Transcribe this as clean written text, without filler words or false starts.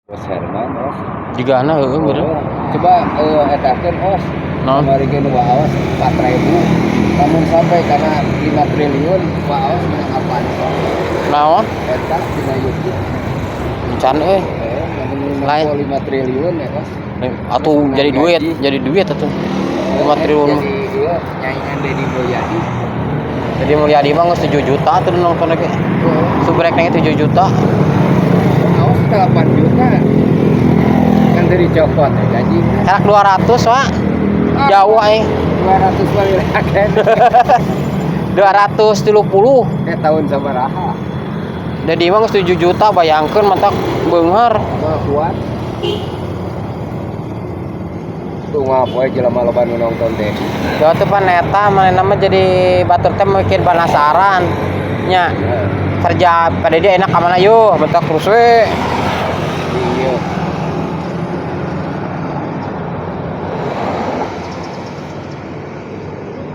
Bos Herman, Os. Jigana heueuh meureun. Oh, coba etakeun, Os. Naon? Kamari ge nu waos 4000. Lamun sampai kana 5 triliun, waos menang apaan sok? Naon? Eta dina YouTube. Can euy. Eh, lamun Lain. 5 triliun ya, Os. Atuh jadi duit atuh. 5 triliun. Jadi ieu nyaingan Dedi Mulyadi. Jadi Mulyadi mah geus 7 juta tuh nonton ge. Oh, Subrek 7 juta. Aos 8 juta. Kan dari copot ya gaji. Karak 200, Pak. Jauh aing. 200 kali rakyat. 230. Eh, tahun sabaraha? Jadi mah geus 7 juta, bayangkeun mantak beunghar. Mah kuat. Tuh mah poe jelema loba nu nonton Dedi. Ya tuh pan eta manehna mah jadi batur teh bikin penasaran. Nya kerja pada dia enak ka mana yeuh bentak terus we.